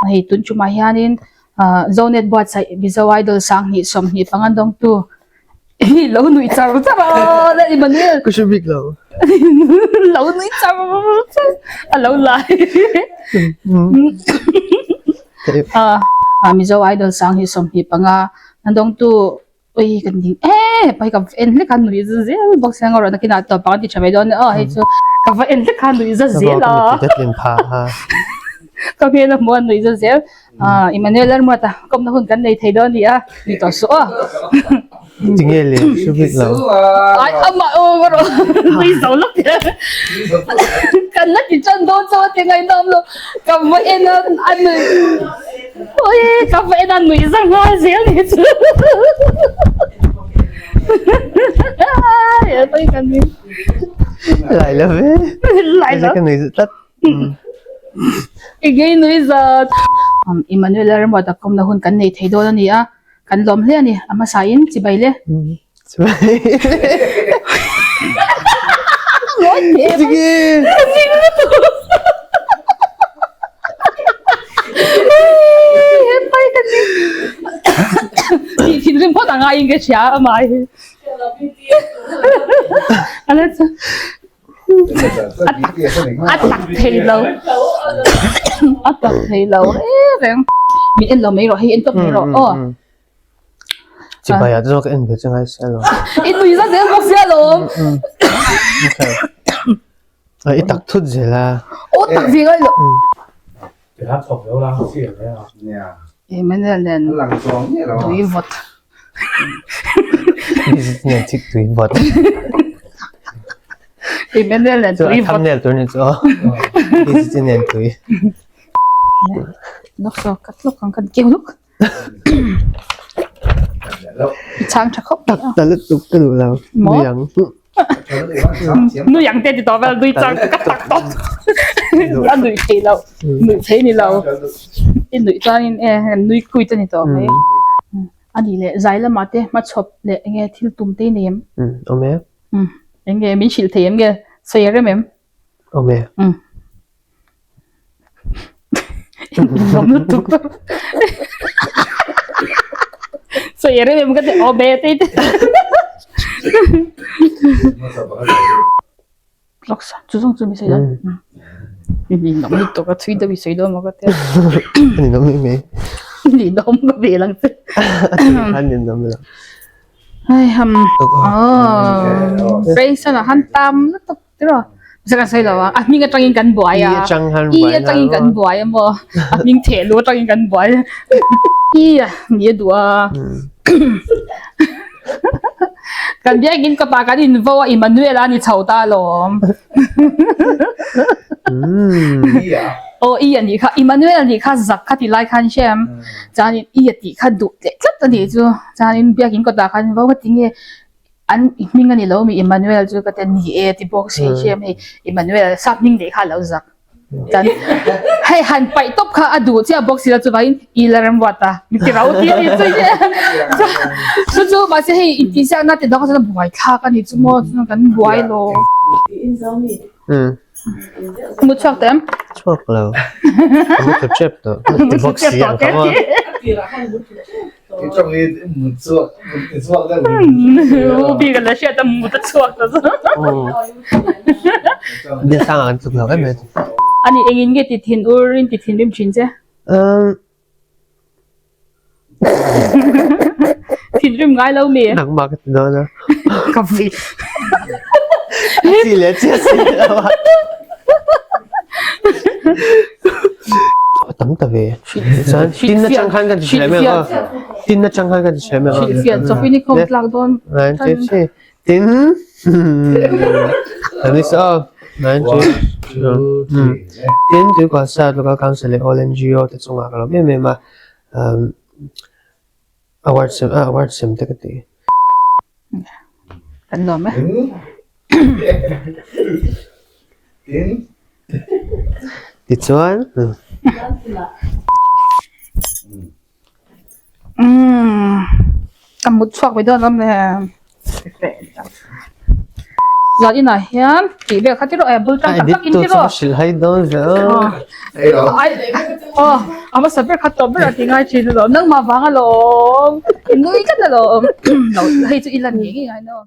Hei tun tumah hianin ah Zonet buatsaih Mizo Idol 20 25 dawngtu hi lo nuih char char a le Emmanuel. Ka hre bik lo. Lo nuih char char a lo lai. Ah Mizo Idol 20 25 dawngtu Ui kan ding e pai ka en hlek a nui za zel bawk sia ngawrh nakinah tawp ang a ti tha mai dawn a aw hei chu ka va en hlek a nui za zel a ka hmel a hmuh a nui za zel ah Emmanuel Lalmuata kawmna hun kan nei thei dawn a ni a nui tawh suh aw. Tinge le hre bik lo. Ai amah aw ngawrh nui zo lawk kan la ti tan dawn chuan a ti ngaihnawm lo ka va en a a nui Ui ka va en a nuih za nghal zel ni chu Lai lo ve Lai lo Ka nui tlat I ngei nui zat Emmanuel Lalramruata kawmna hun kan nei thei dawn a ni a kan lawm hle a ni a hmasa in chibai le Chibai Thinrim phawt a ngai in ka hria a mai hi. A tak thei lo. A tak thei lo reng. Min en lo mai rawh hei en tawp mai rawh aw. Chibai ah te zawk en ve chu ngai sia lo. I nui za zel bawk sia lo. I tak thut zel a. Aw tak ve ngai lo. Tui vawt. Tui vawt. Emmanuel nen tui vawt. Thumbnail tur ni chu aw. Nen tui. Lawk saw ka tluk ang kan keu luk. I chhang tha khawp mai a. Tak ta lutuk ka duh lo. Nui ang. Nui ang te ti tawh vel nui chang ka tak tawp. A nui thei lo. Nui thei ni lo. I nuih chuanin e nui kui te ni tawh mai. A nih leh zai lamah te hmachhawp leh enge thil tum te i nei em? Awm e. Enge min hrilh thei em nge? Sawi a rem em? Awm e. Nuam lutuk Sawi a rem em ka ti awm e tei te. Laksa chu zawng chu mi sawi dawn. Ninawm lutuk a thui deuh i sawi dawn maw ka tia. Ninawm em mai. Ninawm ka ve lang che. A tui khan ninawm lo. Hei ham. Oh. Preisa lah han tam lutuk tiraw. Bisa kan sawi lo a. A hming atangin kan buai a. I atang han buai. I atangin kan buai a maw. A hming theh lu atangin kan buai. I a ni a duh a. Kan biakin ka pa kan invo a Emmanuel a ni chho ta alawm. Aw i a nih kha Emmanuel a nih kha zak kha ti lai khan hriam. Chuanin i a tih kha duh leh tlat a nih chu. Chuanin biakin kawtah khan invo ka ti nge an i hming a ni lo mi Emmanuel chu ka ti a ni e ti bawk si hriam hei Emmanuel sap hming leh kha a lo zak. Chuan hei han paih tawp kha a duh chiah bawk si lo chuvangin i la remruat a mi ti rau ti a ni chu chu chu mahse hei intihsiakna ti dang chuan a buai thlak a ni chu maw chuan kan buai lo. Mu chhuak teh em? Chhuak lo. Ka mu thlu tep tawh. Ti bawk si ang ka maw. Ubi ka la hriat a mut a chhuak ta zawk. Ni sang ah kan tluk lo em em. Ani engin nge ti thin ur in ti thinrim thin che? Thinrim ngai lo mi? Nangmah ka ti dawn a. Ka vi. Chi leh chiah si lo a. Tam ta ve. Chuan tin na chang khan kan ti hre mai ang a. Tin na chang khan kan ti hre mai ang a. Hrilhfiah chawpin i khawm tlak dawn. Nine two three. Tin. Ani so. Nine two Tin Tuikual South Local Council leh All NGO te chungah ka lawm em em a. Award sem ah award sem te ka ti. Kan lawm e. Tichuan. Umm ka mut chhuak ve dawn lam le. Zan inah hian tih vel kha tiraw eh bul tang tak takin tiraw. Hrilh hai dawn ve a. Aw a hmasa ber kha tawp ber a ti ngai thin alawm nangmah vang alawm i nui tlat alawm hei chu i lan ngei ngei ngai no.